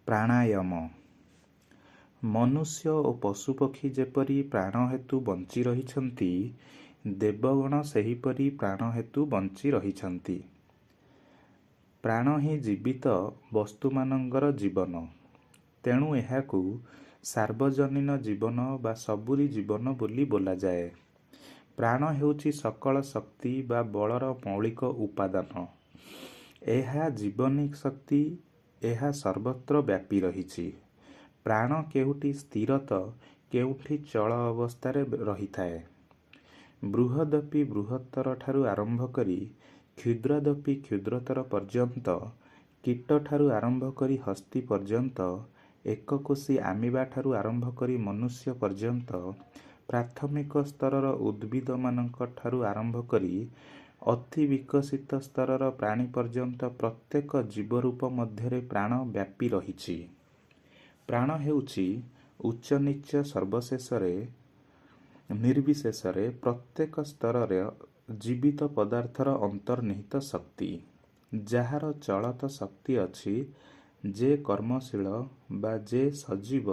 ପ୍ରାଣାୟାମ। ମନୁଷ୍ୟ ଓ ପଶୁପକ୍ଷୀ ଯେପରି ପ୍ରାଣ ହେତୁ ବଞ୍ଚି ରହିଛନ୍ତି, ଦେବଗଣ ସେହିପରି ପ୍ରାଣ ହେତୁ ବଞ୍ଚି ରହିଛନ୍ତି। ପ୍ରାଣ ହିଁ ଜୀବିତ ବସ୍ତୁମାନଙ୍କର ଜୀବନ। ତେଣୁ ଏହାକୁ ସାର୍ବଜନୀନ ଜୀବନ ବା ସବୁରି ଜୀବନ ବୋଲି ବୋଲାଯାଏ। ପ୍ରାଣ ହେଉଛି ସକଳ ଶକ୍ତି ବା ବଳର ମୌଳିକ ଉପାଦାନ। ଏହା ଜୀବନୀ ଶକ୍ତି। ଏହା ସର୍ବତ୍ର ବ୍ୟାପି ରହିଛି। ପ୍ରାଣ କେଉଁଠି ସ୍ଥିର ତ କେଉଁଠି ଚଳ ଅବସ୍ଥାରେ ରହିଥାଏ। ବୃହଦପି ବୃହତ୍ତରଠାରୁ ଆରମ୍ଭ କରି କ୍ଷୁଦ୍ରାଦପି କ୍ଷୁଦ୍ରତର ପର୍ଯ୍ୟନ୍ତ, କୀଟଠାରୁ ଆରମ୍ଭ କରି ହସ୍ତୀ ପର୍ଯ୍ୟନ୍ତ, ଏକକୋଷୀ ଆମିବାଠାରୁ ଆରମ୍ଭ କରି ମନୁଷ୍ୟ ପର୍ଯ୍ୟନ୍ତ, ପ୍ରାଥମିକ ସ୍ତରର ଉଦ୍ଭିଦମାନଙ୍କଠାରୁ ଆରମ୍ଭ କରି ଅତି ବିକଶିତ ସ୍ତରର ପ୍ରାଣୀ ପର୍ଯ୍ୟନ୍ତ ପ୍ରତ୍ୟେକ ଜୀବରୂପ ମଧ୍ୟରେ ପ୍ରାଣ ବ୍ୟାପି ରହିଛି। ପ୍ରାଣ ହେଉଛି ଉଚ୍ଚନୀଚ ସର୍ବଶେଷରେ ନିର୍ବିଶେଷରେ ପ୍ରତ୍ୟେକ ସ୍ତରର ଜୀବିତ ପଦାର୍ଥର ଅନ୍ତର୍ନିହିତ ଶକ୍ତି। ଯାହାର ଚଳତ ଶକ୍ତି ଅଛି, ଯେ କର୍ମଶୀଳ ବା ଯେ ସଜୀବ,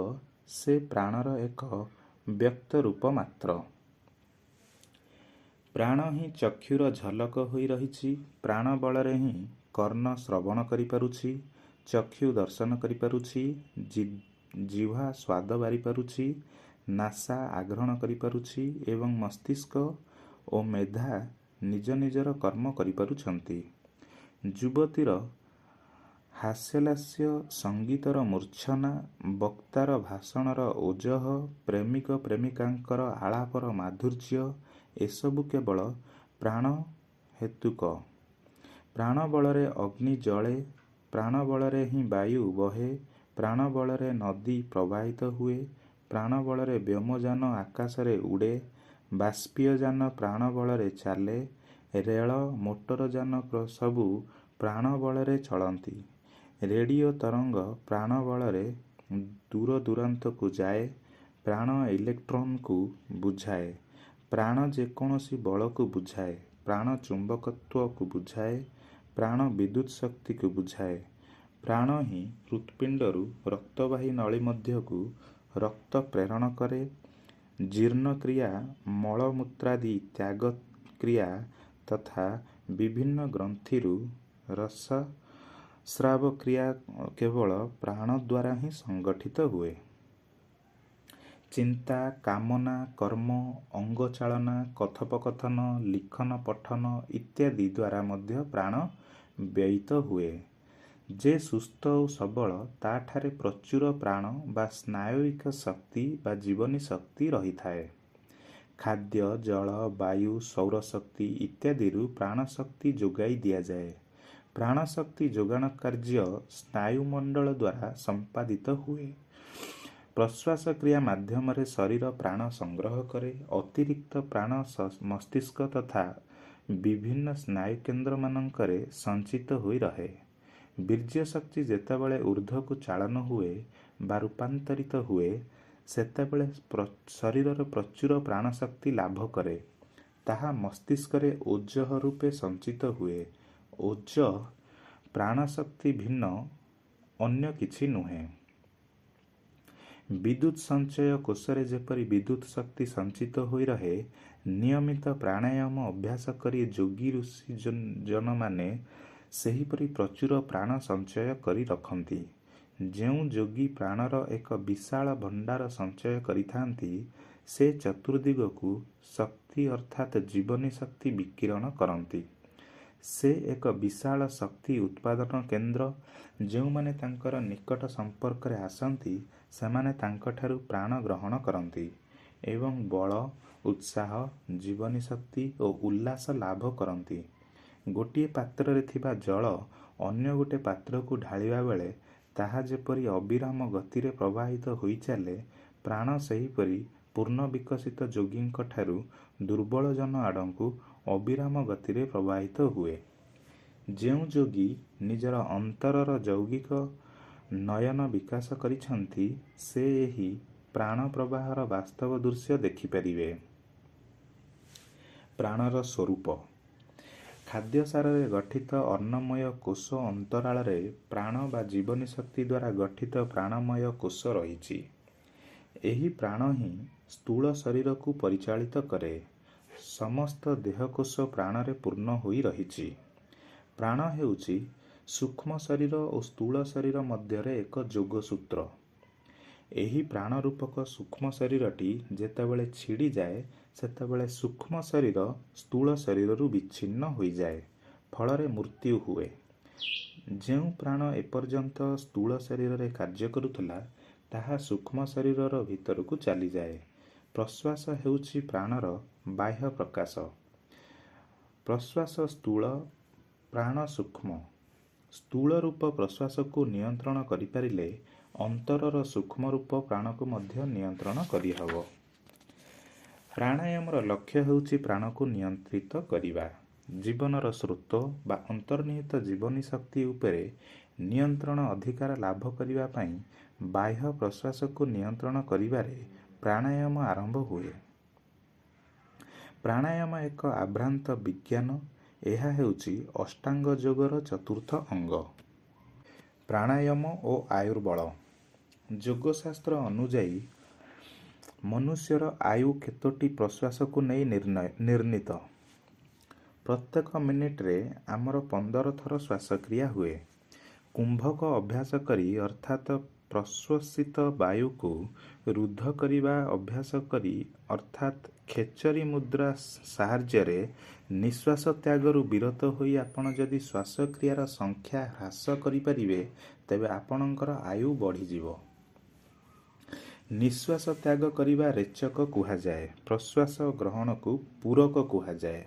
ସେ ପ୍ରାଣର ଏକ ବ୍ୟକ୍ତ ରୂପ ମାତ୍ର। ପ୍ରାଣ ହିଁ ଚକ୍ଷୁର ଝଲକ ହୋଇ ରହିଛି। ପ୍ରାଣ ବଳରେ ହିଁ କର୍ଣ୍ଣ ଶ୍ରବଣ କରିପାରୁଛି, ଚକ୍ଷୁ ଦର୍ଶନ କରିପାରୁଛି, ଜିହ୍ୱା ସ୍ୱାଦ ବାରିପାରୁଛି, ନାସା ଆଘ୍ରାଣ କରିପାରୁଛି ଏବଂ ମସ୍ତିଷ୍କ ଓ ମେଧା ନିଜ ନିଜର କର୍ମ କରିପାରୁଛନ୍ତି। ଯୁବତୀର ହାସ୍ୟଲାସ୍ୟ, ସଙ୍ଗୀତର ମୂର୍ଚ୍ଛନା, ବକ୍ତାର ଭାଷଣର ଓଜଃ, ପ୍ରେମିକ ପ୍ରେମିକାଙ୍କର ଆଳାପର ମାଧୁର୍ଯ୍ୟ, ଏସବୁ କେବଳ ପ୍ରାଣ ହେତୁକ। ପ୍ରାଣ ବଳରେ ଅଗ୍ନି ଜଳେ, ପ୍ରାଣ ବଳରେ ହିଁ ବାୟୁ ବହେ, ପ୍ରାଣ ବଳରେ ନଦୀ ପ୍ରବାହିତ ହୁଏ, ପ୍ରାଣ ବଳରେ ବ୍ୟୋମଯାନ ଆକାଶରେ ଉଡ଼େ, ବାଷ୍ପୀୟଯାନ ପ୍ରାଣ ବଳରେ ଚାଲେ, ରେଳ, ମୋଟରଯାନ ସବୁ ପ୍ରାଣ ବଳରେ ଚଳନ୍ତି, ରେଡ଼ିଓ ତରଙ୍ଗ ପ୍ରାଣ ବଳରେ ଦୂରଦୂରାନ୍ତକୁ ଯାଏ, ପ୍ରାଣ ଇଲେକ୍ଟ୍ରନକୁ ବୁଝାଏ, ପ୍ରାଣ ଯେକୌଣସି ବଳକୁ ବୁଝାଏ, ପ୍ରାଣ ଚୁମ୍ବକତ୍ୱକୁ ବୁଝାଏ, ପ୍ରାଣ ବିଦ୍ୟୁତ୍ ଶକ୍ତିକୁ ବୁଝାଏ, ପ୍ରାଣ ହିଁ ହୃତ୍ପିଣ୍ଡରୁ ରକ୍ତବାହୀ ନଳୀ ମଧ୍ୟକୁ ରକ୍ତ ପ୍ରେରଣ କରେ, ଜୀର୍ଣ୍ଣକ୍ରିୟା, ମଳମୂତ୍ରାଦି ତ୍ୟାଗ କ୍ରିୟା ତଥା ବିଭିନ୍ନ ଗ୍ରନ୍ଥିରୁ ରସସ୍ରାବ କ୍ରିୟା କେବଳ ପ୍ରାଣଦ୍ୱାରା ହିଁ ସଂଗଠିତ ହୁଏ। ଚିନ୍ତା, କାମନା, କର୍ମ, ଅଙ୍ଗଚାଳନା, କଥୋପକଥନ, ଲିଖନ ପଠନ ଇତ୍ୟାଦି ଦ୍ୱାରା ମଧ୍ୟ ପ୍ରାଣ ବ୍ୟୟିତ ହୁଏ। ଯେ ସୁସ୍ଥ ଓ ସବଳ, ତା'ଠାରେ ପ୍ରଚୁର ପ୍ରାଣ ବା ସ୍ନାୟବିକ ଶକ୍ତି ବା ଜୀବନୀ ଶକ୍ତି ରହିଥାଏ। ଖାଦ୍ୟ, ଜଳ, ବାୟୁ, ସୌରଶକ୍ତି ଇତ୍ୟାଦିରୁ ପ୍ରାଣଶକ୍ତି ଯୋଗାଇ ଦିଆଯାଏ। ପ୍ରାଣଶକ୍ତି ଯୋଗାଣ କାର୍ଯ୍ୟ ସ୍ନାୟୁମଣ୍ଡଳ ଦ୍ୱାରା ସମ୍ପାଦିତ ହୁଏ। ପ୍ରଶ୍ୱାସ କ୍ରିୟା ମାଧ୍ୟମରେ ଶରୀର ପ୍ରାଣ ସଂଗ୍ରହ କରେ। ଅତିରିକ୍ତ ପ୍ରାଣ ମସ୍ତିଷ୍କ ତଥା ବିଭିନ୍ନ ସ୍ନାୟୁକେନ୍ଦ୍ରମାନଙ୍କରେ ସଞ୍ଚିତ ହୋଇ ରହେ। ବୀର୍ଯ୍ୟଶକ୍ତି ଯେତେବେଳେ ଊର୍ଦ୍ଧ୍ୱକୁ ଚାଳନ ହୁଏ ବା ରୂପାନ୍ତରିତ ହୁଏ, ସେତେବେଳେ ଶରୀରର ପ୍ରଚୁର ପ୍ରାଣଶକ୍ତି ଲାଭ କରେ। ତାହା ମସ୍ତିଷ୍କରେ ଓଜଃ ରୂପେ ସଞ୍ଚିତ ହୁଏ। ଓଜଃ ପ୍ରାଣଶକ୍ତି ଭିନ୍ନ ଅନ୍ୟ କିଛି ନୁହେଁ। ବିଦ୍ୟୁତ୍ ସଞ୍ଚୟ କୋଷରେ ଯେପରି ବିଦ୍ୟୁତ୍ ଶକ୍ତି ସଞ୍ଚିତ ହୋଇ ରହେ, ନିୟମିତ ପ୍ରାଣାୟାମ ଅଭ୍ୟାସ କରି ଯୋଗୀ ଋଷିଜନମାନେ ସେହିପରି ପ୍ରଚୁର ପ୍ରାଣ ସଞ୍ଚୟ କରି ରଖନ୍ତି। ଯେଉଁ ଯୋଗୀ ପ୍ରାଣର ଏକ ବିଶାଳ ଭଣ୍ଡାର ସଞ୍ଚୟ କରିଥାନ୍ତି, ସେ ଚତୁର୍ଦିଗକୁ ଶକ୍ତି ଅର୍ଥାତ୍ ଜୀବନୀ ଶକ୍ତି ବିକିରଣ କରନ୍ତି। ସେ ଏକ ବିଶାଳ ଶକ୍ତି ଉତ୍ପାଦନ କେନ୍ଦ୍ର। ଯେଉଁମାନେ ତାଙ୍କର ନିକଟ ସମ୍ପର୍କରେ ଆସନ୍ତି, ସେମାନେ ତାଙ୍କଠାରୁ ପ୍ରାଣ ଗ୍ରହଣ କରନ୍ତି ଏବଂ ବଳ, ଉତ୍ସାହ, ଜୀବନୀ ଶକ୍ତି ଓ ଉଲ୍ଲାସ ଲାଭ କରନ୍ତି। ଗୋଟିଏ ପାତ୍ରରେ ଥିବା ଜଳ ଅନ୍ୟ ଗୋଟିଏ ପାତ୍ରକୁ ଢାଳିବା ବେଳେ ତାହା ଯେପରି ଅବିରାମ ଗତିରେ ପ୍ରବାହିତ ହୋଇଚାଲେ, ପ୍ରାଣ ସେହିପରି ପୂର୍ଣ୍ଣ ବିକଶିତ ଯୋଗୀଙ୍କଠାରୁ ଦୁର୍ବଳ ଜନ ଆଡ଼କୁ ଅବିରାମ ଗତିରେ ପ୍ରବାହିତ ହୁଏ। ଯେଉଁ ଯୋଗୀ ନିଜର ଅନ୍ତରର ଯୌଗିକ ନୟନ ବିକାଶ କରିଛନ୍ତି, ସେ ଏହି ପ୍ରାଣ ପ୍ରବାହର ବାସ୍ତବ ଦୃଶ୍ୟ ଦେଖିପାରିବେ। ପ୍ରାଣର ସ୍ୱରୂପ। ଖାଦ୍ୟସାରରେ ଗଠିତ ଅନ୍ନମୟ କୋଷ ଅନ୍ତରାଳରେ ପ୍ରାଣ ବା ଜୀବନୀ ଶକ୍ତି ଦ୍ୱାରା ଗଠିତ ପ୍ରାଣମୟ କୋଷ ରହିଛି। ଏହି ପ୍ରାଣ ହିଁ ସ୍ଥୂଳ ଶରୀରକୁ ପରିଚାଳିତ କରେ। ସମସ୍ତ ଦେହକୋଷ ପ୍ରାଣରେ ପୂର୍ଣ୍ଣ ହୋଇ ରହିଛି। ପ୍ରାଣ ହେଉଛି ସୂକ୍ଷ୍ମ ଶରୀର ଓ ସ୍ଥୂଳ ଶରୀର ମଧ୍ୟରେ ଏକ ଯୋଗସୂତ୍ର। ଏହି ପ୍ରାଣ ରୂପକ ସୂକ୍ଷ୍ମ ଶରୀରଟି ଯେତେବେଳେ ଛିଡ଼ିଯାଏ, ସେତେବେଳେ ସୂକ୍ଷ୍ମ ଶରୀର ସ୍ଥୂଳ ଶରୀରରୁ ବିଚ୍ଛିନ୍ନ ହୋଇଯାଏ, ଫଳରେ ମୃତ୍ୟୁ ହୁଏ। ଯେଉଁ ପ୍ରାଣ ଏପର୍ଯ୍ୟନ୍ତ ସ୍ଥୂଳ ଶରୀରରେ କାର୍ଯ୍ୟ କରୁଥିଲା, ତାହା ସୂକ୍ଷ୍ମ ଶରୀରର ଭିତରକୁ ଚାଲିଯାଏ। ପ୍ରଶ୍ୱାସ ହେଉଛି ପ୍ରାଣର ବାହ୍ୟ ପ୍ରକାଶ। ପ୍ରଶ୍ୱାସ ସ୍ଥୂଳ, ପ୍ରାଣ ସୂକ୍ଷ୍ମ। ସ୍ଥୂଳ ରୂପ ପ୍ରଶ୍ୱାସକୁ ନିୟନ୍ତ୍ରଣ କରିପାରିଲେ ଅନ୍ତରର ସୂକ୍ଷ୍ମ ରୂପ ପ୍ରାଣକୁ ମଧ୍ୟ ନିୟନ୍ତ୍ରଣ କରିହେବ। ପ୍ରାଣାୟାମର ଲକ୍ଷ୍ୟ ହେଉଛି ପ୍ରାଣକୁ ନିୟନ୍ତ୍ରିତ କରିବା। ଜୀବନର ସ୍ରୋତ ବା ଅନ୍ତର୍ନିହିତ ଜୀବନୀ ଶକ୍ତି ଉପରେ ନିୟନ୍ତ୍ରଣ ଅଧିକାର ଲାଭ କରିବା ପାଇଁ ବାହ୍ୟ ପ୍ରଶ୍ୱାସକୁ ନିୟନ୍ତ୍ରଣ କରିବାରେ ପ୍ରାଣାୟାମ ଆରମ୍ଭ ହୁଏ। ପ୍ରାଣାୟାମ ଏକ ଆଭ୍ରାନ୍ତ ବିଜ୍ଞାନ। ଏହା ହେଉଛି ଅଷ୍ଟାଙ୍ଗ ଯୋଗର ଚତୁର୍ଥ ଅଙ୍ଗ। ପ୍ରାଣାୟାମ ଓ ଆୟୁର୍ବଳ। ଯୋଗଶାସ୍ତ୍ର ଅନୁଯାୟୀ ମନୁଷ୍ୟର ଆୟୁ କେତୋଟି ପ୍ରଶ୍ୱାସକୁ ନେଇ ନିର୍ଣ୍ଣିତ। ପ୍ରତ୍ୟେକ ମିନିଟରେ ଆମର 15 ଥର ଶ୍ୱାସକ୍ରିୟା ହୁଏ। କୁମ୍ଭକ ଅଭ୍ୟାସ କରି, ଅର୍ଥାତ୍ ପ୍ରଶ୍ୱସିତ ବାୟୁକୁ ରୁଦ୍ଧ କରିବା ଅଭ୍ୟାସ କରି, ଅର୍ଥାତ୍ ଖେଚରୀ ମୁଦ୍ରା ସାହାଯ୍ୟରେ ନିଶ୍ୱାସ ତ୍ୟାଗରୁ ବିରତ ହୋଇ ଆପଣ ଯଦି ଶ୍ୱାସକ୍ରିୟାର ସଂଖ୍ୟା ହ୍ରାସ କରିପାରିବେ, ତେବେ ଆପଣଙ୍କର ଆୟୁ ବଢ଼ିଯିବ। ନିଶ୍ୱାସ ତ୍ୟାଗ କରିବା ରେଚକ କୁହାଯାଏ, ପ୍ରଶ୍ୱାସ ଗ୍ରହଣକୁ ପୂରକ କୁହାଯାଏ।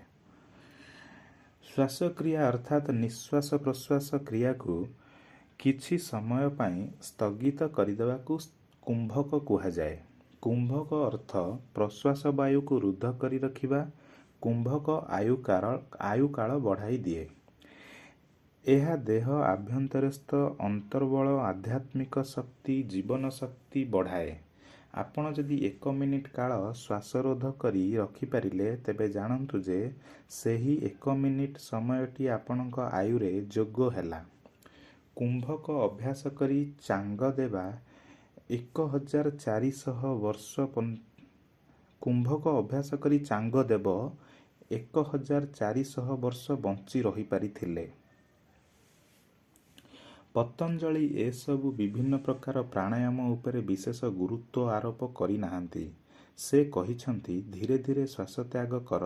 ଶ୍ୱାସକ୍ରିୟା ଅର୍ଥାତ୍ ନିଶ୍ୱାସ ପ୍ରଶ୍ୱାସ କ୍ରିୟାକୁ କିଛି ସମୟ ପାଇଁ ସ୍ଥଗିତ କରିଦେବାକୁ କୁମ୍ଭକ କୁହାଯାଏ। କୁମ୍ଭକ ଅର୍ଥ ପ୍ରଶ୍ୱାସ ବାୟୁକୁ ରୁଦ୍ଧ କରି ରଖିବା। କୁମ୍ଭକ ଆୟୁକାଳ ବଢ଼ାଇ ଦିଏ। ଏହା ଦେହ ଆଭ୍ୟନ୍ତରସ୍ଥ ଅନ୍ତର୍ବଳ ଆଧ୍ୟାତ୍ମିକ ଶକ୍ତି, ଜୀବନ ଶକ୍ତି ବଢ଼ାଏ। ଆପଣ ଯଦି 1 ମିନିଟ କାଳ ଶ୍ୱାସରୋଧ କରି ରଖିପାରିଲେ, ତେବେ ଜାଣନ୍ତୁ ଯେ ସେହି 1 ମିନିଟ ସମୟଟି ଆପଣଙ୍କ ଆୟୁରେ ଯୋଗ ହେଲା। କୁମ୍ଭକ ଅଭ୍ୟାସ କରି ଚାଙ୍ଗଦେବା 1400 ବର୍ଷ କୁମ୍ଭକ ଅଭ୍ୟାସ କରି ଚାଙ୍ଗଦେବ 1400 ବର୍ଷ ବଞ୍ଚି ରହିପାରିଥିଲେ। ପତଞ୍ଜଳି ଏସବୁ ବିଭିନ୍ନ ପ୍ରକାର ପ୍ରାଣାୟାମ ଉପରେ ବିଶେଷ ଗୁରୁତ୍ୱ ଆରୋପ କରିନାହାନ୍ତି। ସେ କହିଛନ୍ତି, ଧୀରେ ଧୀରେ ଶ୍ୱାସତ୍ୟାଗ କର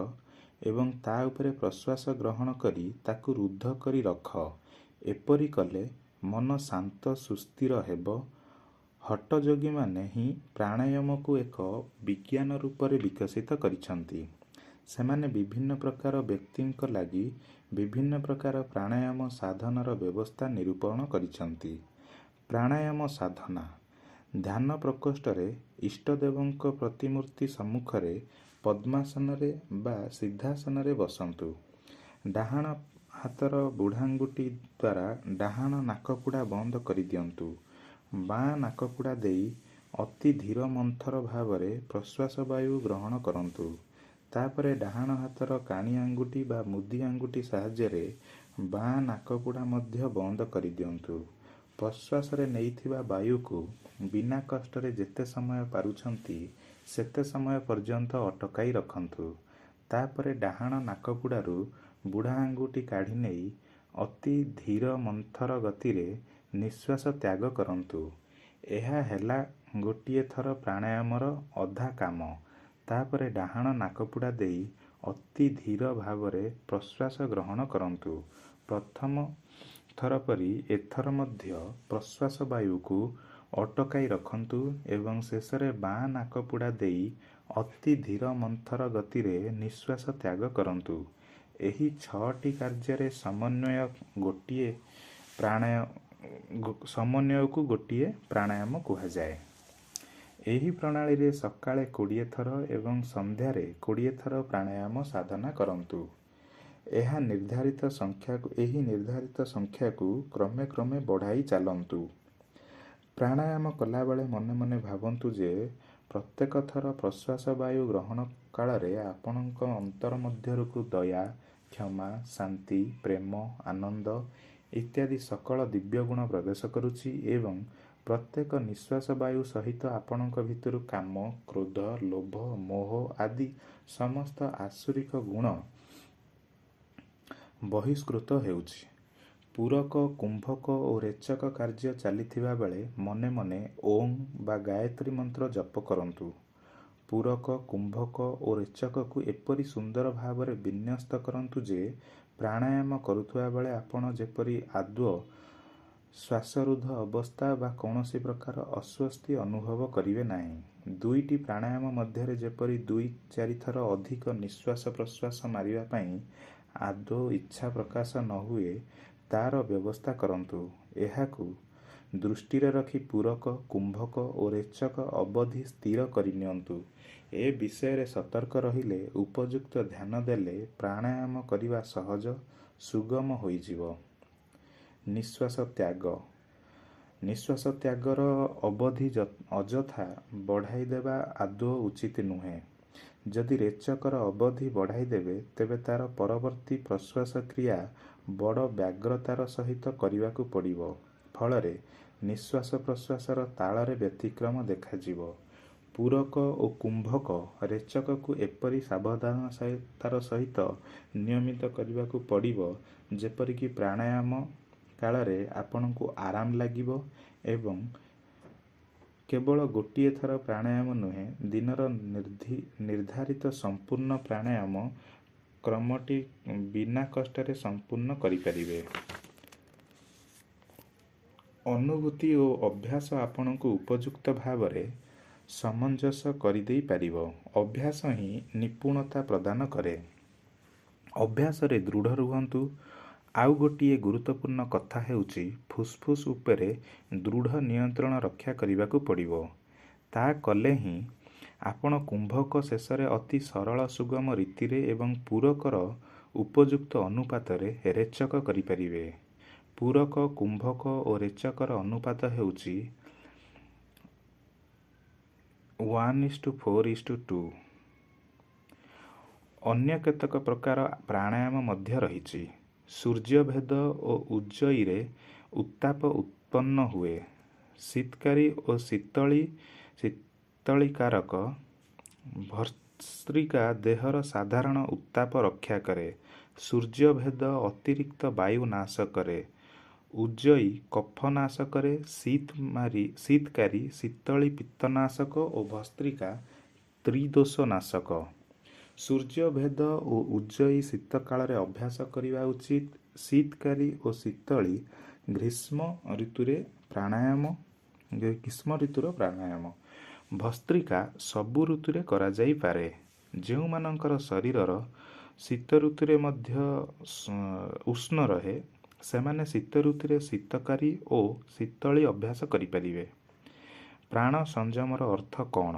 ଏବଂ ତା ଉପରେ ପ୍ରଶ୍ୱାସ ଗ୍ରହଣ କରି ତାକୁ ରୁଦ୍ଧ କରି ରଖ। ଏପରି କଲେ ମନ ଶାନ୍ତ ସୁସ୍ଥିର ହେବ। ହଠଯୋଗୀମାନେ ହିଁ ପ୍ରାଣାୟାମକୁ ଏକ ବିଜ୍ଞାନ ରୂପରେ ବିକଶିତ କରିଛନ୍ତି। ସେମାନେ ବିଭିନ୍ନ ପ୍ରକାର ବ୍ୟକ୍ତିଙ୍କ ଲାଗି ବିଭିନ୍ନ ପ୍ରକାର ପ୍ରାଣାୟାମ ସାଧନାର ବ୍ୟବସ୍ଥା ନିରୂପଣ କରିଛନ୍ତି। ପ୍ରାଣାୟାମ ସାଧନା। ଧ୍ୟାନ ପ୍ରକୋଷ୍ଠରେ ଇଷ୍ଟଦେବଙ୍କ ପ୍ରତିମୂର୍ତ୍ତି ସମ୍ମୁଖରେ ପଦ୍ମାସନରେ ବା ସିଦ୍ଧାସନରେ ବସନ୍ତୁ। ଡାହାଣ ହାତର ବୁଢ଼ାଆଙ୍ଗୁଠି ଦ୍ୱାରା ଡାହାଣ ନାକପୁଡ଼ା ବନ୍ଦ କରିଦିଅନ୍ତୁ। ବାଁ ନାକପୁଡ଼ା ଦେଇ ଅତି ଧୀର ମନ୍ଥର ଭାବରେ ପ୍ରଶ୍ୱାସ ବାୟୁ ଗ୍ରହଣ କରନ୍ତୁ। ତାପରେ ଡାହାଣ ହାତର କାଣି ଆଙ୍ଗୁଠି ବା ମୁଦି ଆଙ୍ଗୁଠି ସାହାଯ୍ୟରେ ବାଁ ନାକପୁଡ଼ା ମଧ୍ୟ ବନ୍ଦ କରିଦିଅନ୍ତୁ। ପ୍ରଶ୍ୱାସରେ ନେଇଥିବା ବାୟୁକୁ ବିନା କଷ୍ଟରେ ଯେତେ ସମୟ ପାରୁଛନ୍ତି, ସେତେ ସମୟ ପର୍ଯ୍ୟନ୍ତ ଅଟକାଇ ରଖନ୍ତୁ। ତାପରେ ଡାହାଣ ନାକପୁଡ଼ାରୁ ବୁଢ଼ା ଆଙ୍ଗୁଠି କାଢ଼ି ନେଇ ଅତି ଧୀର ମନ୍ଥର ଗତିରେ ନିଶ୍ୱାସ ତ୍ୟାଗ କରନ୍ତୁ। ଏହା ହେଲା ଗୋଟିଏ ଥର ପ୍ରାଣାୟାମର ଅଧା କାମ। ତାପରେ ଡାହାଣ ନାକପୁଡ଼ା ଦେଇ ଅତି ଧୀର ଭାବରେ ପ୍ରଶ୍ୱାସ ଗ୍ରହଣ କରନ୍ତୁ। ପ୍ରଥମ ଥର ପରି ଏଥର ମଧ୍ୟ ପ୍ରଶ୍ୱାସ ବାୟୁକୁ ଅଟକାଇ ରଖନ୍ତୁ ଏବଂ ଶେଷରେ ବାଁ ନାକପୁଡ଼ା ଦେଇ ଅତି ଧୀର ମନ୍ଥର ଗତିରେ ନିଶ୍ୱାସ ତ୍ୟାଗ କରନ୍ତୁ। ଏହି 6ଟି କାର୍ଯ୍ୟରେ ସମନ୍ୱୟକୁ ଗୋଟିଏ ପ୍ରାଣାୟାମ କୁହାଯାଏ। ଏହି ପ୍ରଣାଳୀରେ ସକାଳେ 20 ଥର ଏବଂ ସନ୍ଧ୍ୟାରେ 20 ଥର ପ୍ରାଣାୟାମ ସାଧନା କରନ୍ତୁ। ଏହି ନିର୍ଦ୍ଧାରିତ ସଂଖ୍ୟାକୁ କ୍ରମେ କ୍ରମେ ବଢ଼ାଇ ଚାଲନ୍ତୁ। ପ୍ରାଣାୟାମ କଲାବେଳେ ମନେ ମନେ ଭାବନ୍ତୁ ଯେ ପ୍ରତ୍ୟେକ ଥର ପ୍ରଶ୍ୱାସ ବାୟୁ ଗ୍ରହଣ କାଳରେ ଆପଣଙ୍କ ଅନ୍ତର ମଧ୍ୟକୁ ଦୟା, କ୍ଷମା, ଶାନ୍ତି, ପ୍ରେମ, ଆନନ୍ଦ ଇତ୍ୟାଦି ସକଳ ଦିବ୍ୟଗୁଣ ପ୍ରବେଶ କରୁଛି ଏବଂ ପ୍ରତ୍ୟେକ ନିଶ୍ୱାସ ବାୟୁ ସହିତ ଆପଣଙ୍କ ଭିତରୁ କାମ, କ୍ରୋଧ, ଲୋଭ, ମୋହ ଆଦି ସମସ୍ତ ଆସୁରିକ ଗୁଣ ବହିଷ୍କୃତ ହେଉଛି। ପୂରକ, କୁମ୍ଭକ ଓ ରେଚକ କାର୍ଯ୍ୟ ଚାଲିଥିବା ବେଳେ ମନେ ମନେ ଓଁ ବା ଗାୟତ୍ରୀ ମନ୍ତ୍ର ଜପ କରନ୍ତୁ। ପୂରକ, କୁମ୍ଭକ ଓ ରେଚକକୁ ଏପରି ସୁନ୍ଦର ଭାବରେ ବିନ୍ୟସ୍ତ କରନ୍ତୁ ଯେ ପ୍ରାଣାୟାମ କରୁଥିବା ବେଳେ ଆପଣ ଯେପରି ଆଦୌ ଶ୍ୱାସରୁଦ୍ଧ ଅବସ୍ଥା ବା କୌଣସି ପ୍ରକାର ଅସ୍ୱସ୍ତି ଅନୁଭବ କରିବେ ନାହିଁ। ଦୁଇଟି ପ୍ରାଣାୟାମ ମଧ୍ୟରେ ଯେପରି 2-4 ଥର ଅଧିକ ନିଶ୍ୱାସ ପ୍ରଶ୍ୱାସ ମାରିବା ପାଇଁ ଆଦୌ ଇଚ୍ଛା ପ୍ରକାଶ ନ ହୁଏ, ତା'ର ବ୍ୟବସ୍ଥା କରନ୍ତୁ। ଏହାକୁ ଦୃଷ୍ଟିରେ ରଖି ପୂରକ, କୁମ୍ଭକ ଓ ରେଚକ ଅବଧି ସ୍ଥିର କରିନିଅନ୍ତୁ। ଏ ବିଷୟରେ ସତର୍କ ରହିଲେ, ଉପଯୁକ୍ତ ଧ୍ୟାନ ଦେଲେ ପ୍ରାଣାୟାମ କରିବା ସହଜ, ସୁଗମ ହୋଇଯିବ। ନିଶ୍ୱାସ ତ୍ୟାଗ। ନିଶ୍ୱାସ ତ୍ୟାଗର ଅବଧି ଅଯଥା ବଢ଼ାଇଦେବା ଆଦୌ ଉଚିତ ନୁହେଁ। ଯଦି ରେଚକର ଅବଧି ବଢ଼ାଇଦେବେ, ତେବେ ତା'ର ପରବର୍ତ୍ତୀ ପ୍ରଶ୍ୱାସ କ୍ରିୟା ବଡ଼ ବ୍ୟଗ୍ରତାର ସହିତ କରିବାକୁ ପଡ଼ିବ। ଫଳରେ ନିଶ୍ୱାସ ପ୍ରଶ୍ୱାସର ତାଳରେ ବ୍ୟତିକ୍ରମ ଦେଖାଯିବ। ପୂରକ ଓ କୁମ୍ଭକ ରେଚକକୁ ଏପରି ସାବଧାନତାର ସହିତ ନିୟମିତ କରିବାକୁ ପଡ଼ିବ, ଯେପରିକି ପ୍ରାଣାୟାମ କାଳରେ ଆପଣଙ୍କୁ ଆରାମ ଲାଗିବ ଏବଂ କେବଳ ଗୋଟିଏ ଥର ପ୍ରାଣାୟାମ ନୁହେଁ, ଦିନର ନିର୍ଦ୍ଧାରିତ ସମ୍ପୂର୍ଣ୍ଣ ପ୍ରାଣାୟାମ କ୍ରମଟି ବିନା କଷ୍ଟରେ ସମ୍ପୂର୍ଣ୍ଣ କରିପାରିବେ। ଅନୁଭୂତି ଓ ଅଭ୍ୟାସ ଆପଣଙ୍କୁ ଉପଯୁକ୍ତ ଭାବରେ ସମଞ୍ଜସ କରିଦେଇ ପାରିବ। ଅଭ୍ୟାସ ହିଁ ନିପୁଣତା ପ୍ରଦାନ କରେ। ଅଭ୍ୟାସରେ ଦୃଢ଼ ରୁହନ୍ତୁ। ଆଉ ଗୋଟିଏ ଗୁରୁତ୍ୱପୂର୍ଣ୍ଣ କଥା ହେଉଛି, ଫୁସ୍ଫୁସ୍ ଉପରେ ଦୃଢ଼ ନିୟନ୍ତ୍ରଣ ରକ୍ଷା କରିବାକୁ ପଡ଼ିବ। ତା କଲେ ହିଁ ଆପଣ କୁମ୍ଭକ ଶେଷରେ ଅତି ସରଳ ସୁଗମ ରୀତିରେ ଏବଂ ପୂରକର ଉପଯୁକ୍ତ ଅନୁପାତରେ ରେଚକ କରିପାରିବେ। ପୂରକ, କୁମ୍ଭକ ଓ ରେଚକର ଅନୁପାତ ହେଉଛି 1:4:2। ଅନ୍ୟ କେତେକ ପ୍ରକାର ପ୍ରାଣାୟାମ ମଧ୍ୟ ରହିଛି। ସୂର୍ଯ୍ୟଭେଦ ଓ ଉଜ୍ଜୟୀରେ ଉତ୍ତାପ ଉତ୍ପନ୍ନ ହୁଏ। ଶୀତକାରୀ ଓ ଶୀତଳୀକାରକ ଭସ୍ତ୍ରିକା ଦେହର ସାଧାରଣ ଉତ୍ତାପ ରକ୍ଷା କରେ। ସୂର୍ଯ୍ୟଭେଦ ଅତିରିକ୍ତ ବାୟୁ ନାଶ କରେ। ଉଜ୍ଜୟୀ କଫ ନାଶ କରେ। ଶୀତକାରୀ ଶୀତଳୀ ପିତ୍ତନାଶକ ଓ ଭସ୍ତ୍ରିକା ତ୍ରିଦୋଷ ନାଶକ। ସୂର୍ଯ୍ୟଭେଦ ଓ ଉଜ୍ଜୟୀ ଶୀତକାଳରେ ଅଭ୍ୟାସ କରିବା ଉଚିତ। ଶୀତକାରୀ ଓ ଶୀତଳୀ ଗ୍ରୀଷ୍ମ ଋତୁରେ ପ୍ରାଣାୟାମ, ଗ୍ରୀଷ୍ମ ଋତୁର ପ୍ରାଣାୟାମ। ଭସ୍ତ୍ରିକା ସବୁ ଋତୁରେ କରାଯାଇପାରେ। ଯେଉଁମାନଙ୍କର ଶରୀରର ଶୀତ ଋତୁରେ ମଧ୍ୟ ଉଷ୍ଣ ରହେ, ସେମାନେ ଶୀତ ଋତୁରେ ଶୀତକାରୀ ଓ ଶୀତଳୀ ଅଭ୍ୟାସ କରିପାରିବେ। ପ୍ରାଣ ସଂଯମର ଅର୍ଥ କ'ଣ?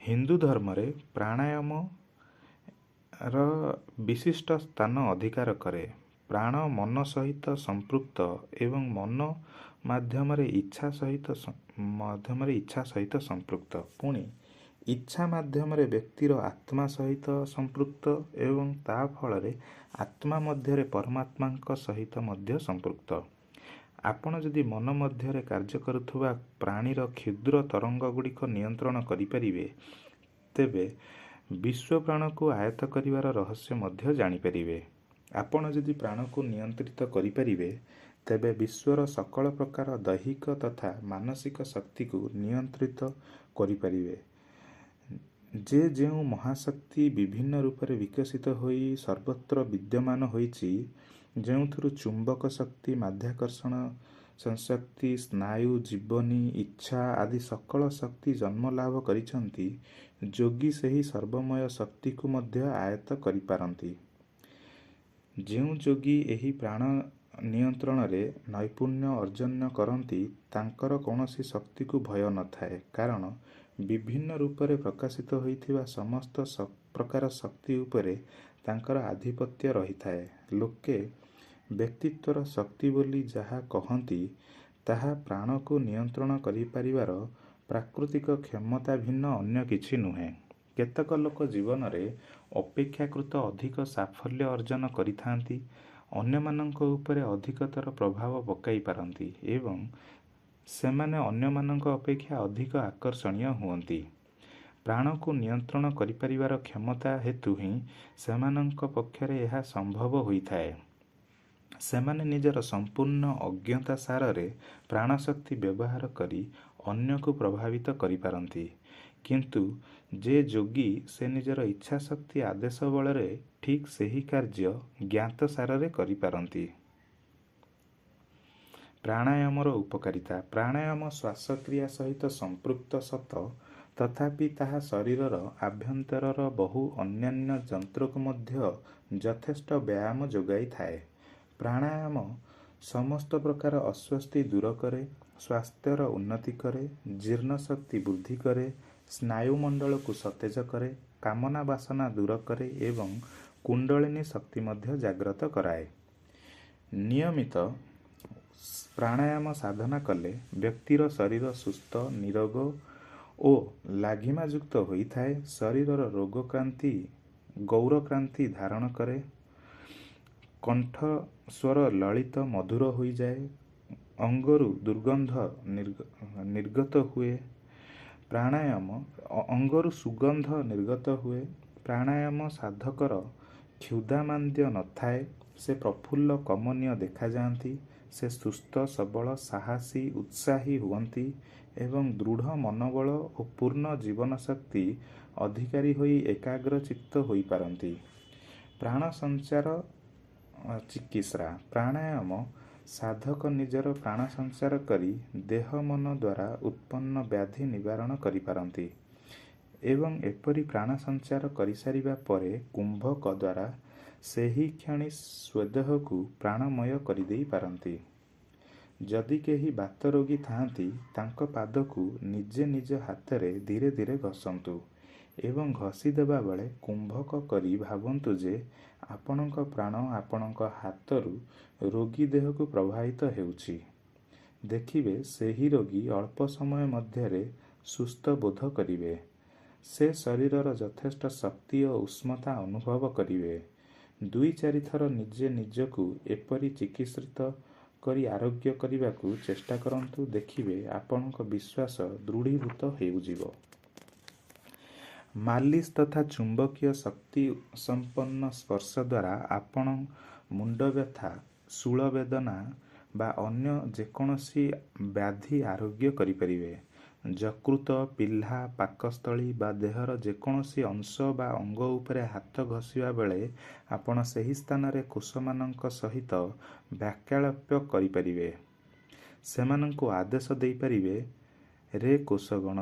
ହିନ୍ଦୁ ଧର୍ମରେ ପ୍ରାଣାୟାମର ବିଶିଷ୍ଟ ସ୍ଥାନ ଅଧିକାର କରେ। ପ୍ରାଣ ମନ ସହିତ ସମ୍ପୃକ୍ତ ଏବଂ ମନ ମାଧ୍ୟମରେ ଇଚ୍ଛା ସହିତ ସମ୍ପୃକ୍ତ। ପୁଣି ଇଚ୍ଛା ମାଧ୍ୟମରେ ବ୍ୟକ୍ତିର ଆତ୍ମା ସହିତ ସମ୍ପୃକ୍ତ ଏବଂ ତା ଫଳରେ ଆତ୍ମା ମଧ୍ୟରେ ପରମାତ୍ମାଙ୍କ ସହିତ ମଧ୍ୟ ସମ୍ପୃକ୍ତ। ଆପଣ ଯଦି ମନ ମଧ୍ୟରେ କାର୍ଯ୍ୟ କରୁଥିବା ପ୍ରାଣୀର କ୍ଷୁଦ୍ର ତରଙ୍ଗଗୁଡ଼ିକ ନିୟନ୍ତ୍ରଣ କରିପାରିବେ, ତେବେ ବିଶ୍ୱ ପ୍ରାଣକୁ ଆୟତ୍ତ କରିବାର ରହସ୍ୟ ମଧ୍ୟ ଜାଣିପାରିବେ। ଆପଣ ଯଦି ପ୍ରାଣକୁ ନିୟନ୍ତ୍ରିତ କରିପାରିବେ, ତେବେ ବିଶ୍ୱର ସକଳ ପ୍ରକାର ଦୈହିକ ତଥା ମାନସିକ ଶକ୍ତିକୁ ନିୟନ୍ତ୍ରିତ କରିପାରିବେ। ଯେ ଯେଉଁ ମହାଶକ୍ତି ବିଭିନ୍ନ ରୂପରେ ବିକଶିତ ହୋଇ ସର୍ବତ୍ର ବିଦ୍ୟମାନ ହୋଇଛି, ଯେଉଁଥିରୁ ଚୁମ୍ବକ ଶକ୍ତି, ମାଧ୍ୟାକର୍ଷଣ ସଂଶକ୍ତି, ସ୍ନାୟୁ, ଜୀବନୀ, ଇଚ୍ଛା ଆଦି ସକଳ ଶକ୍ତି ଜନ୍ମ ଲାଭ କରିଛନ୍ତି, ଯୋଗୀ ସେହି ସର୍ବମୟ ଶକ୍ତିକୁ ମଧ୍ୟ ଆୟତ୍ତ କରିପାରନ୍ତି। ଯେଉଁ ଯୋଗୀ ଏହି ପ୍ରାଣ ନିୟନ୍ତ୍ରଣରେ ନୈପୁଣ୍ୟ ଅର୍ଜନ କରନ୍ତି, ତାଙ୍କର କୌଣସି ଶକ୍ତିକୁ ଭୟ ନଥାଏ, କାରଣ ବିଭିନ୍ନ ରୂପରେ ପ୍ରକାଶିତ ହୋଇଥିବା ସମସ୍ତ ପ୍ରକାର ଶକ୍ତି ଉପରେ ତାଙ୍କର ଆଧିପତ୍ୟ ରହିଥାଏ। ଲୋକେ ବ୍ୟକ୍ତିତ୍ୱର ଶକ୍ତି ବୋଲି ଯାହା କହନ୍ତି, ତାହା ପ୍ରାଣକୁ ନିୟନ୍ତ୍ରଣ କରିପାରିବାର ପ୍ରାକୃତିକ କ୍ଷମତା ଭିନ୍ନ ଅନ୍ୟ କିଛି ନୁହେଁ। କେତେକ ଲୋକ ଜୀବନରେ ଅପେକ୍ଷାକୃତ ଅଧିକ ସାଫଲ୍ୟ ଅର୍ଜନ କରିଥାନ୍ତି, ଅନ୍ୟମାନଙ୍କ ଉପରେ ଅଧିକତର ପ୍ରଭାବ ପକାଇ ପାରନ୍ତି ଏବଂ ସେମାନେ ଅନ୍ୟମାନଙ୍କ ଅପେକ୍ଷା ଅଧିକ ଆକର୍ଷଣୀୟ ହୁଅନ୍ତି। ପ୍ରାଣକୁ ନିୟନ୍ତ୍ରଣ କରିପାରିବାର କ୍ଷମତା ହେତୁ ହିଁ ସେମାନଙ୍କ ପକ୍ଷରେ ଏହା ସମ୍ଭବ ହୋଇଥାଏ। ସେମାନେ ନିଜର ସମ୍ପୂର୍ଣ୍ଣ ଅଜ୍ଞାତସାରରେ ପ୍ରାଣଶକ୍ତି ବ୍ୟବହାର କରି ଅନ୍ୟକୁ ପ୍ରଭାବିତ କରିପାରନ୍ତି। କିନ୍ତୁ ଯେ ଯୋଗୀ, ସେ ନିଜର ଇଚ୍ଛାଶକ୍ତି ଆଦେଶ ବଳରେ ଠିକ୍ ସେହି କାର୍ଯ୍ୟ ଜ୍ଞାତସାରରେ କରିପାରନ୍ତି। ପ୍ରାଣାୟାମର ଉପକାରିତା। ପ୍ରାଣାୟାମ ଶ୍ୱାସକ୍ରିୟା ସହିତ ସମ୍ପୃକ୍ତ ସତ, ତଥାପି ତାହା ଶରୀରର ଆଭ୍ୟନ୍ତରର ବହୁ ଅନ୍ୟାନ୍ୟ ଯନ୍ତ୍ରକୁ ମଧ୍ୟ ଯଥେଷ୍ଟ ବ୍ୟାୟାମ ଯୋଗାଇଥାଏ। ପ୍ରାଣାୟାମ ସମସ୍ତ ପ୍ରକାର ଅସ୍ୱସ୍ତି ଦୂର କରେ, ସ୍ୱାସ୍ଥ୍ୟର ଉନ୍ନତି କରେ, ଜୀର୍ଣ୍ଣଶକ୍ତି ବୃଦ୍ଧି କରେ, ସ୍ନାୟୁମଣ୍ଡଳକୁ ସତେଜ କରେ, କାମନା ବାସନା ଦୂର କରେ ଏବଂ କୁଣ୍ଡଳିନୀ ଶକ୍ତି ମଧ୍ୟ ଜାଗ୍ରତ କରାଏ। ନିୟମିତ ପ୍ରାଣାୟାମ ସାଧନା କଲେ ବ୍ୟକ୍ତିର ଶରୀର ସୁସ୍ଥ, ନିରୋଗ ଓ ଲାଘିମାଯୁକ୍ତ ହୋଇଥାଏ। ଶରୀରର ରୋଗକ୍ରାନ୍ତି ଗୌରକ୍ରାନ୍ତି ଧାରଣ କରେ। କଣ୍ଠସ୍ୱର ଲଳିତ ମଧୁର ହୋଇଯାଏ। ଅଙ୍ଗରୁ ଦୁର୍ଗନ୍ଧ ନିର୍ଗତ ହୁଏ। ପ୍ରାଣାୟାମ ଅଙ୍ଗରୁ ସୁଗନ୍ଧ ନିର୍ଗତ ହୁଏ। ପ୍ରାଣାୟାମ ସାଧକର କ୍ଷୁଧାମାନ୍ଦ୍ୟ ନଥାଏ। ସେ ପ୍ରଫୁଲ୍ଲ କମନୀୟ ଦେଖାଯାଆନ୍ତି। ସେ ସୁସ୍ଥ, ସବଳ, ସାହସୀ, ଉତ୍ସାହୀ ହୁଅନ୍ତି ଏବଂ ଦୃଢ଼ ମନୋବଳ ଓ ପୂର୍ଣ୍ଣ ଜୀବନଶକ୍ତି ଅଧିକାରୀ ହୋଇ ଏକାଗ୍ରଚିତ୍ତ ହୋଇପାରନ୍ତି। ପ୍ରାଣ ସଞ୍ଚାର ଚିକିତ୍ସା। ପ୍ରାଣାୟାମ ସାଧକ ନିଜର ପ୍ରାଣ ସଞ୍ଚାର କରି ଦେହ ମନ ଦ୍ୱାରା ଉତ୍ପନ୍ନ ବ୍ୟାଧି ନିବାରଣ କରିପାରନ୍ତି ଏବଂ ଏପରି ପ୍ରାଣ ସଞ୍ଚାର କରିସାରିବା ପରେ କୁମ୍ଭକ ଦ୍ୱାରା ସେହିକ୍ଷଣି ସ୍ୱଦେହକୁ ପ୍ରାଣମୟ କରିଦେଇ ପାରନ୍ତି। ଯଦି କେହି ବାତରୋଗୀ ଥାଆନ୍ତି, ତାଙ୍କ ପାଦକୁ ନିଜେ ନିଜ ହାତରେ ଧୀରେ ଧୀରେ ଘଷନ୍ତୁ ଏବଂ ଘଷି ଦେବାବେଳେ କୁମ୍ଭକ କରି ଭାବନ୍ତୁ ଯେ ଆପଣଙ୍କ ପ୍ରାଣ ଆପଣଙ୍କ ହାତରୁ ରୋଗୀ ଦେହକୁ ପ୍ରବାହିତ ହେଉଛି। ଦେଖିବେ, ସେହି ରୋଗୀ ଅଳ୍ପ ସମୟ ମଧ୍ୟରେ ସୁସ୍ଥ ବୋଧ କରିବେ। ସେ ଶରୀରର ଯଥେଷ୍ଟ ଶକ୍ତି ଓ ଉଷ୍ମତା ଅନୁଭବ କରିବେ। ଦୁଇ ଚାରିଥର ନିଜେ ନିଜକୁ ଏପରି ଚିକିତ୍ସିତ କରି ଆରୋଗ୍ୟ କରିବାକୁ ଚେଷ୍ଟା କରନ୍ତୁ। ଦେଖିବେ, ଆପଣଙ୍କ ବିଶ୍ୱାସ ଦୃଢ଼ୀଭୂତ ହୋଇଯିବ। ମାଲିସ ତଥା ଚୁମ୍ବକୀୟ ଶକ୍ତି ସମ୍ପନ୍ନ ସ୍ପର୍ଶ ଦ୍ୱାରା ଆପଣ ମୁଣ୍ଡବ୍ୟଥା, ଶୂଳବେଦନା ବା ଅନ୍ୟ ଯେକୌଣସି ବ୍ୟାଧି ଆରୋଗ୍ୟ କରିପାରିବେ। ଯକୃତ, ପିହ୍ଲା, ପାକସ୍ଥଳୀ ବା ଦେହର ଯେକୌଣସି ଅଂଶ ବା ଅଙ୍ଗ ଉପରେ ହାତ ଘଷିବା ବେଳେ ଆପଣ ସେହି ସ୍ଥାନରେ କୋଷମାନଙ୍କ ସହିତ ବାକ୍ୟାଳାପ କରିପାରିବେ। ସେମାନଙ୍କୁ ଆଦେଶ ଦେଇପାରିବେ, ରେ କୋଷଗଣ,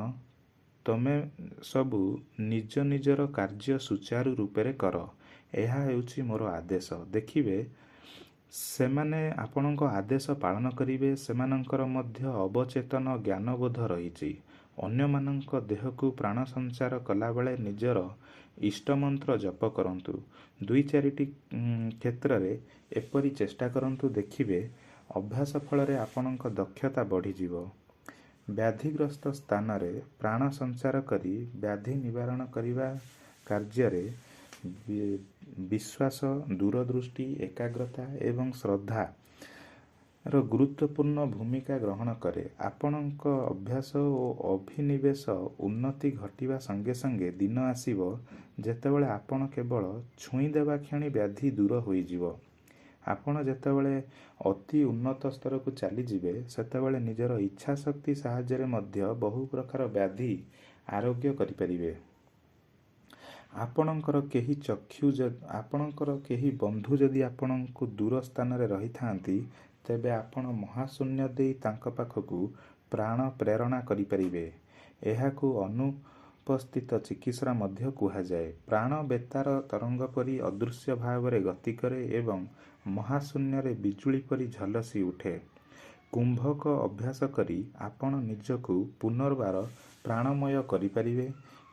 ତମେ ସବୁ ନିଜ ନିଜର କାର୍ଯ୍ୟ ସୁଚାରୁ ରୂପରେ କର, ଏହା ହେଉଛି ମୋର ଆଦେଶ। ଦେଖିବେ, ସେମାନେ ଆପଣଙ୍କ ଆଦେଶ ପାଳନ କରିବେ। ସେମାନଙ୍କର ମଧ୍ୟ ଅବଚେତନ ଜ୍ଞାନବୋଧ ରହିଛି। ଅନ୍ୟମାନଙ୍କ ଦେହକୁ ପ୍ରାଣ ସଞ୍ଚାର କଲାବେଳେ ନିଜର ଇଷ୍ଟମନ୍ତ୍ର ଜପ କରନ୍ତୁ। ଦୁଇ ଚାରିଟି କ୍ଷେତ୍ରରେ ଏପରି ଚେଷ୍ଟା କରନ୍ତୁ। ଦେଖିବେ, ଅଭ୍ୟାସ ଫଳରେ ଆପଣଙ୍କ ଦକ୍ଷତା ବଢ଼ିଯିବ। ବ୍ୟାଧିଗ୍ରସ୍ତ ସ୍ଥାନରେ ପ୍ରାଣ ସଞ୍ଚାର କରି ବ୍ୟାଧି ନିବାରଣ କରିବା କାର୍ଯ୍ୟରେ ବିଶ୍ୱାସ, ଦୂରଦୃଷ୍ଟି, ଏକାଗ୍ରତା ଏବଂ ଶ୍ରଦ୍ଧାର ଗୁରୁତ୍ୱପୂର୍ଣ୍ଣ ଭୂମିକା ଗ୍ରହଣ କରେ। ଆପଣଙ୍କ ଅଭ୍ୟାସ ଓ ଅଭିନିବେଶ ଉନ୍ନତି ଘଟିବା ସଙ୍ଗେ ସଙ୍ଗେ ଦିନ ଆସିବ, ଯେତେବେଳେ ଆପଣ କେବଳ ଛୁଇଁ ଦେବା କ୍ଷଣି ବ୍ୟାଧି ଦୂର ହୋଇଯିବ। ଆପଣ ଯେତେବେଳେ ଅତି ଉନ୍ନତ ସ୍ତରକୁ ଚାଲିଯିବେ, ସେତେବେଳେ ନିଜର ଇଚ୍ଛାଶକ୍ତି ସାହାଯ୍ୟରେ ମଧ୍ୟ ବହୁ ପ୍ରକାର ବ୍ୟାଧି ଆରୋଗ୍ୟ କରିପାରିବେ। ଆପଣଙ୍କର କେହି ବନ୍ଧୁ ଯଦି ଆପଣଙ୍କୁ ଦୂର ସ୍ଥାନରେ ରହିଥାନ୍ତି, ତେବେ ଆପଣ ମହାଶୂନ୍ୟ ଦେଇ ତାଙ୍କ ପାଖକୁ ପ୍ରାଣ ପ୍ରେରଣା କରିପାରିବେ। ଏହାକୁ ଅନୁପସ୍ଥିତ ଚିକିତ୍ସା ମଧ୍ୟ କୁହାଯାଏ। ପ୍ରାଣ ବେତାର ତରଙ୍ଗ ପରି ଅଦୃଶ୍ୟ ଭାବରେ ଗତି କରେ ଏବଂ ମହାଶୂନ୍ୟରେ ବିଜୁଳି ପରି ଝଲସି ଉଠେ। କୁମ୍ଭକ ଅଭ୍ୟାସ କରି ଆପଣ ନିଜକୁ ପୁନର୍ବାର ପ୍ରାଣମୟ କରିପାରିବେ।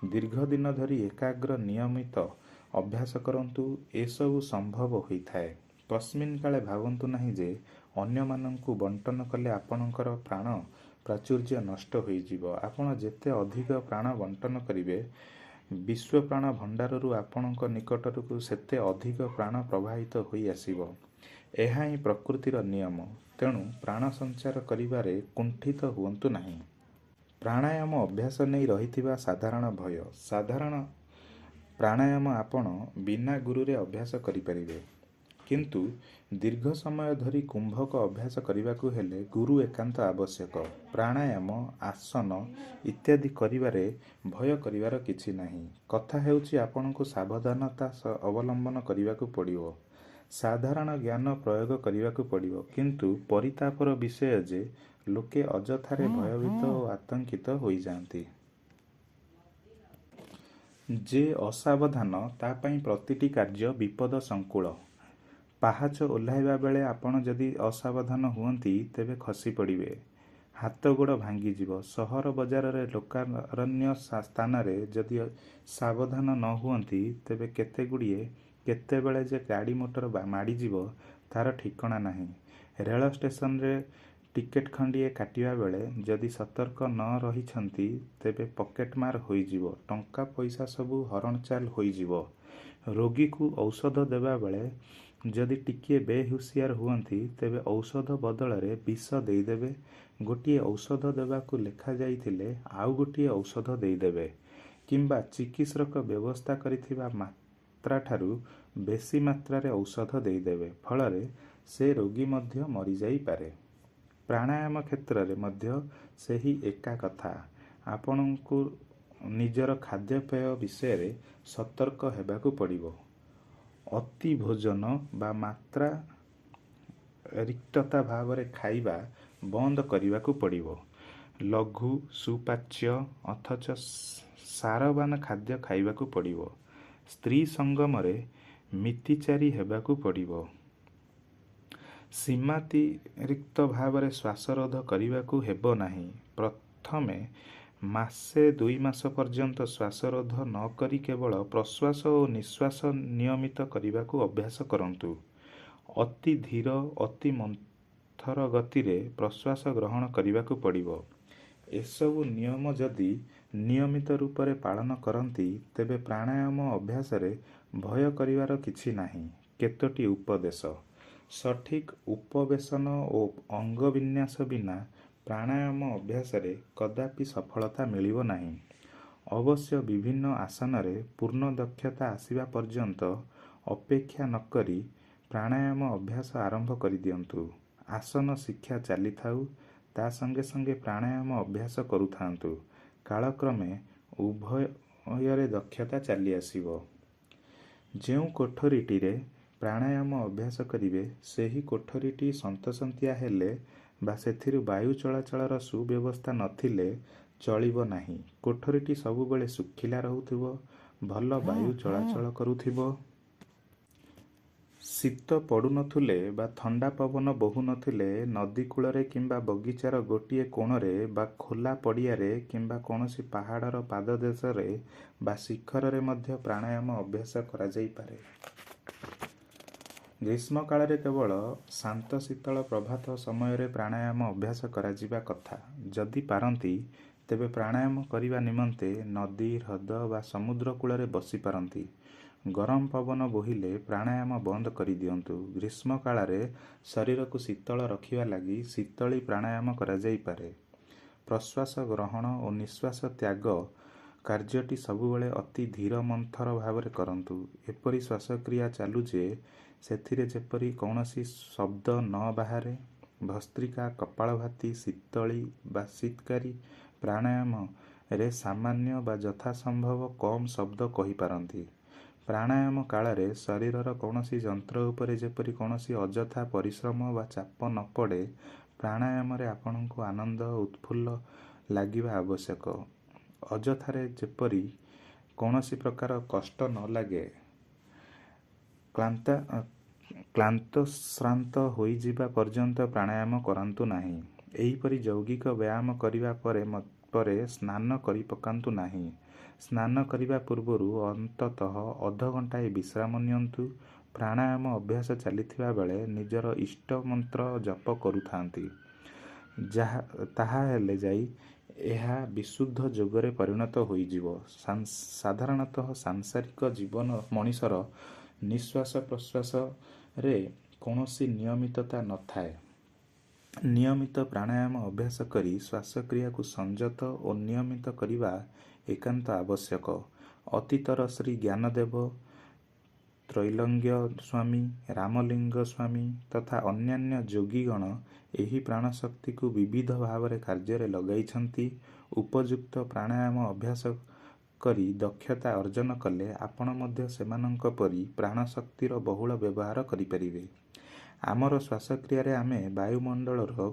ଦୀର୍ଘ ଦିନ ଧରି ଏକାଗ୍ର ନିୟମିତ ଅଭ୍ୟାସ କରନ୍ତୁ, ଏସବୁ ସମ୍ଭବ ହୋଇଥାଏ। କସ୍ମିନ୍ କାଳେ ଭାବନ୍ତୁ ନାହିଁ ଯେ ଅନ୍ୟମାନଙ୍କୁ ବଣ୍ଟନ କଲେ ଆପଣଙ୍କର ପ୍ରାଣ ପ୍ରାଚୁର୍ଯ୍ୟ ନଷ୍ଟ ହୋଇଯିବ। ଆପଣ ଯେତେ ଅଧିକ ପ୍ରାଣ ବଣ୍ଟନ କରିବେ, ବିଶ୍ୱପ୍ରାଣ ଭଣ୍ଡାରରୁ ଆପଣଙ୍କ ନିକଟକୁ ସେତେ ଅଧିକ ପ୍ରାଣ ପ୍ରବାହିତ ହୋଇ ଆସିବ। ଏହା ହିଁ ପ୍ରକୃତିର ନିୟମ। ତେଣୁ ପ୍ରାଣ ସଞ୍ଚାର କରିବାରେ କୁଣ୍ଠିତ ହୁଅନ୍ତୁ ନାହିଁ। ପ୍ରାଣାୟାମ ଅଭ୍ୟାସ ନେଇ ରହିଥିବା ସାଧାରଣ ଭୟ। ସାଧାରଣ ପ୍ରାଣାୟାମ ଆପଣ ବିନା ଗୁରୁରେ ଅଭ୍ୟାସ କରିପାରିବେ। କିନ୍ତୁ ଦୀର୍ଘ ସମୟ ଧରି କୁମ୍ଭକ ଅଭ୍ୟାସ କରିବାକୁ ହେଲେ ଗୁରୁ ଏକାନ୍ତ ଆବଶ୍ୟକ। ପ୍ରାଣାୟାମ, ଆସନ ଇତ୍ୟାଦି କରିବାରେ ଭୟ କରିବାର କିଛି ନାହିଁ। କଥା ହେଉଛି, ଆପଣଙ୍କୁ ସାବଧାନତା ଅବଲମ୍ବନ କରିବାକୁ ପଡ଼ିବ। ସାଧାରଣ ଜ୍ଞାନ ପ୍ରୟୋଗ କରିବାକୁ ପଡ଼ିବ। କିନ୍ତୁ ପରିତାପର ବିଷୟ ଯେ ଲୋକେ ଅଯଥାରେ ଭୟଭୀତ ଓ ଆତଙ୍କିତ ହୋଇଯାନ୍ତି। ଯେ ଅସାବଧାନ, ତା' ପାଇଁ ପ୍ରତିଟି କାର୍ଯ୍ୟ ବିପଦ-ସଂକୁଳ। ପାହାଚ ଓହ୍ଲାଇବା ବେଳେ ଆପଣ ଯଦି ଅସାବଧାନ ହୁଅନ୍ତି, ତେବେ ଖସିପଡ଼ିବେ, ହାତ ଗୋଡ଼ ଭାଙ୍ଗିଯିବ। ସହର ବଜାରରେ ଲୋକାରଣ୍ୟ ସ୍ଥାନରେ ଯଦି ସାବଧାନ ନ ହୁଅନ୍ତି, ତେବେ କେତେଗୁଡ଼ିଏ କେତେବେଳେ ଯେ ଗାଡ଼ିମୋଟର ମାଡ଼ିଯିବ, ତା'ର ଠିକଣା ନାହିଁ। ରେଳ ଷ୍ଟେସନରେ ଟିକେଟ ଖଣ୍ଡିଏ କାଟିବାବେଳେ ଯଦି ସତର୍କ ନ ରହିଛନ୍ତି, ତେବେ ପକେଟମାର ହୋଇଯିବ, ଟଙ୍କା ପଇସା ସବୁ ହରଣଚାଳ ହୋଇଯିବ। ରୋଗୀକୁ ଔଷଧ ଦେବାବେଳେ ଯଦି ଟିକିଏ ବେହୁସିଆର ହୁଅନ୍ତି, ତେବେ ଔଷଧ ବଦଳରେ ବିଷ ଦେଇଦେବେ, ଗୋଟିଏ ଔଷଧ ଦେବାକୁ ଲେଖାଯାଇଥିଲେ ଆଉ ଗୋଟିଏ ଔଷଧ ଦେଇଦେବେ କିମ୍ବା ଚିକିତ୍ସକ ବ୍ୟବସ୍ଥା କରିଥିବା ମାତ୍ରାଠାରୁ ବେଶି ମାତ୍ରାରେ ଔଷଧ ଦେଇଦେବେ; ଫଳରେ ସେ ରୋଗୀ ମଧ୍ୟ ମରିଯାଇପାରେ। ପ୍ରାଣାୟାମ କ୍ଷେତ୍ରରେ ମଧ୍ୟ ସେହି ଏକା କଥା। ଆପଣଙ୍କୁ ନିଜର ଖାଦ୍ୟପେୟ ବିଷୟରେ ସତର୍କ ହେବାକୁ ପଡ଼ିବ। ଅତି ଭୋଜନ ବା ମାତ୍ରାତିରିକ୍ତ ଭାବରେ ଖାଇବା ବନ୍ଦ କରିବାକୁ ପଡ଼ିବ। ଲଘୁ, ସୁପାଚ୍ୟ ଅଥଚ ସାରବାନ ଖାଦ୍ୟ ଖାଇବାକୁ ପଡ଼ିବ। ସ୍ତ୍ରୀ ସଙ୍ଗମରେ ମିତିଚାରୀ ହେବାକୁ ପଡ଼ିବ। ସୀମାତିରିକ୍ତ ଭାବରେ ଶ୍ୱାସରୋଧ କରିବାକୁ ହେବ ନାହିଁ। ପ୍ରଥମେ ମାସେ 2 ମାସ ପର୍ଯ୍ୟନ୍ତ ଶ୍ୱାସରୋଧ ନ କରି କେବଳ ପ୍ରଶ୍ୱାସ ଓ ନିଃଶ୍ୱାସ ନିୟମିତ କରିବାକୁ ଅଭ୍ୟାସ କରନ୍ତୁ। ଅତି ଧୀର, ଅତି ମନ୍ଥର ଗତିରେ ପ୍ରଶ୍ୱାସ ଗ୍ରହଣ କରିବାକୁ ପଡ଼ିବ। ଏସବୁ ନିୟମ ଯଦି ନିୟମିତ ରୂପରେ ପାଳନ କରନ୍ତି, ତେବେ ପ୍ରାଣାୟାମ ଅଭ୍ୟାସରେ ଭୟ କରିବାର କିଛି ନାହିଁ। କେତୋଟି ଉପଦେଶ। ସଠିକ୍ ଉପବେଶନ ଓ ଅଙ୍ଗବିନ୍ୟାସ ବିନା ପ୍ରାଣାୟାମ ଅଭ୍ୟାସରେ କଦାପି ସଫଳତା ମିଳିବ ନାହିଁ। ଅବଶ୍ୟ ବିଭିନ୍ନ ଆସନରେ ପୂର୍ଣ୍ଣ ଦକ୍ଷତା ଆସିବା ପର୍ଯ୍ୟନ୍ତ ଅପେକ୍ଷା ନ କରି ପ୍ରାଣାୟାମ ଅଭ୍ୟାସ ଆରମ୍ଭ କରିଦିଅନ୍ତୁ। ଆସନ ଶିକ୍ଷା ଚାଲିଥାଉ, ତା' ସଙ୍ଗେ ସଙ୍ଗେ ପ୍ରାଣାୟାମ ଅଭ୍ୟାସ କରୁଥାନ୍ତୁ। କାଳକ୍ରମେ ଉଭୟରେ ଦକ୍ଷତା ଚାଲିଆସିବ। ଯେଉଁ କୋଠରିଟିରେ ପ୍ରାଣାୟାମ ଅଭ୍ୟାସ କରିବେ, ସେହି କୋଠରିଟି ସନ୍ତସନ୍ତିଆ ହେଲେ ବା ସେଥିରେ ବାୟୁ ଚଳାଚଳର ସୁବ୍ୟବସ୍ଥା ନ ଥିଲେ ଚଳିବ ନାହିଁ। କୋଠରିଟି ସବୁବେଳେ ଶୁଖିଲା ରହୁଥିବ, ଭଲ ବାୟୁ ଚଳାଚଳ କରୁଥିବ। ଶୀତ ପଡ଼ୁନଥିଲେ ବା ଥଣ୍ଡା ପବନ ବହୁ ନଥିଲେ ନଦୀକୂଳରେ କିମ୍ବା ବଗିଚାର ଗୋଟିଏ କୋଣରେ ବା ଖୋଲା ପଡ଼ିଆରେ କିମ୍ବା କୌଣସି ପାହାଡ଼ର ପାଦଦେଶରେ ବା ଶିଖରରେ ମଧ୍ୟ ପ୍ରାଣାୟାମ ଅଭ୍ୟାସ କରାଯାଇପାରେ। ଗ୍ରୀଷ୍ମକାଳରେ କେବଳ ଶାନ୍ତ ଶୀତଳ ପ୍ରଭାତ ସମୟରେ ପ୍ରାଣାୟାମ ଅଭ୍ୟାସ କରାଯିବା କଥା। ଯଦି ପାରନ୍ତି, ତେବେ ପ୍ରାଣାୟାମ କରିବା ନିମନ୍ତେ ନଦୀ, ହ୍ରଦ ବା ସମୁଦ୍ର କୂଳରେ ବସିପାରନ୍ତି। ଗରମ ପବନ ବୋହିଲେ ପ୍ରାଣାୟାମ ବନ୍ଦ କରିଦିଅନ୍ତୁ। ଗ୍ରୀଷ୍ମକାଳରେ ଶରୀରକୁ ଶୀତଳ ରଖିବା ଲାଗି ଶୀତଳୀ ପ୍ରାଣାୟାମ କରାଯାଇପାରେ। ପ୍ରଶ୍ୱାସ ଗ୍ରହଣ ଓ ନିଃଶ୍ୱାସ ତ୍ୟାଗ କାର୍ଯ୍ୟଟି ସବୁବେଳେ ଅତି ଧୀର ମନ୍ଥର ଭାବରେ କରନ୍ତୁ। ଏପରି ଶ୍ୱାସକ୍ରିୟା ଚାଲୁ ଯେ ସେଥିରେ ଯେପରି କୌଣସି ଶବ୍ଦ ନ ବାହାରେ। ଭସ୍ତ୍ରିକା, କପାଳଭାତି, ଶୀତଳୀ ବା ଶୀତ୍କାରୀ ପ୍ରାଣାୟାମରେ ସାମାନ୍ୟ ବା ଯଥାସମ୍ଭବ କମ୍ ଶବ୍ଦ କହିପାରନ୍ତି। ପ୍ରାଣାୟାମ କାଳରେ ଶରୀରର କୌଣସି ଯନ୍ତ୍ର ଉପରେ ଯେପରି କୌଣସି ଅଯଥା ପରିଶ୍ରମ ବା ଚାପ ନ ପଡ଼େ। ପ୍ରାଣାୟାମରେ ଆପଣଙ୍କୁ ଆନନ୍ଦ ଓ ଉତ୍ଫୁଲ୍ଲ ଲାଗିବା ଆବଶ୍ୟକ। ଅଯଥାରେ ଯେପରି କୌଣସି ପ୍ରକାର କଷ୍ଟ ନ ଲାଗେ। କ୍ଳାନ୍ତଶ୍ରାନ୍ତ ହୋଇଯିବା ପର୍ଯ୍ୟନ୍ତ ପ୍ରାଣାୟାମ କରାନ୍ତୁ ନାହିଁ। ଏହିପରି ଯୌଗିକ ବ୍ୟାୟାମ କରିବା ପରେ ପରେ ସ୍ନାନ କରିପକାନ୍ତୁ ନାହିଁ। ସ୍ନାନ କରିବା ପୂର୍ବରୁ ଅନ୍ତତଃ ଅଧଘଣ୍ଟାଏ ବିଶ୍ରାମ ନିଅନ୍ତୁ। ପ୍ରାଣାୟାମ ଅଭ୍ୟାସ ଚାଲିଥିବା ବେଳେ ନିଜର ଇଷ୍ଟ ମନ୍ତ୍ର ଜପ କରୁଥାନ୍ତି। ଯାହା ତାହାହେଲେ ଯାଇ ଏହା ବିଶୁଦ୍ଧ ଯୋଗରେ ପରିଣତ ହୋଇଯିବ। ସାଧାରଣତଃ ସାଂସାରିକ ଜୀବନ ମଣିଷର ନିଶ୍ୱାସ ପ୍ରଶ୍ୱାସରେ କୌଣସି ନିୟମିତତା ନଥାଏ। ନିୟମିତ ପ୍ରାଣାୟାମ ଅଭ୍ୟାସ କରି ଶ୍ୱାସକ୍ରିୟାକୁ ସଂଯତ ଓ ନିୟମିତ କରିବା ଏକାନ୍ତ ଆବଶ୍ୟକ। ଅତୀତର ଶ୍ରୀ ଜ୍ଞାନଦେବ, ତ୍ରୈଲଙ୍ଗ୍ୟ ସ୍ୱାମୀ, ରାମଲିଙ୍ଗ ସ୍ୱାମୀ ତଥା ଅନ୍ୟାନ୍ୟ ଯୋଗୀଗଣ ଏହି ପ୍ରାଣଶକ୍ତିକୁ ବିବିଧ ଭାବରେ କାର୍ଯ୍ୟରେ ଲଗାଇଛନ୍ତି। ଉପଯୁକ୍ତ ପ୍ରାଣାୟାମ ଅଭ୍ୟାସ କରି ଦକ୍ଷତା ଅର୍ଜନ କଲେ ଆପଣ ମଧ୍ୟ ସେମାନଙ୍କ ପରି ପ୍ରାଣଶକ୍ତିର ବହୁଳ ବ୍ୟବହାର କରିପାରିବେ। ଆମର ଶ୍ୱାସକ୍ରିୟାରେ ଆମେ ବାୟୁମଣ୍ଡଳର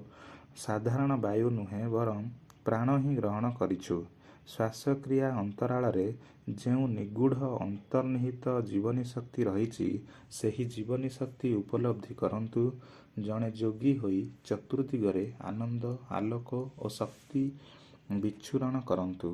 ସାଧାରଣ ବାୟୁ ନୁହେଁ, ବରଂ ପ୍ରାଣ ହିଁ ଗ୍ରହଣ କରିଛୁ। ଶ୍ୱାସକ୍ରିୟା ଅନ୍ତରାଳରେ ଯେଉଁ ନିଗୂଢ଼ ଅନ୍ତର୍ନିହିତ ଜୀବନୀଶକ୍ତି ରହିଛି, ସେହି ଜୀବନୀଶକ୍ତି ଉପଲବ୍ଧି କରନ୍ତୁ। ଜଣେ ଯୋଗୀ ହୋଇ ଚତୁର୍ଦ୍ଦିଗରେ ଆନନ୍ଦ, ଆଲୋକ ଓ ଶକ୍ତି ବିଚ୍ଛୁରଣ କରନ୍ତୁ।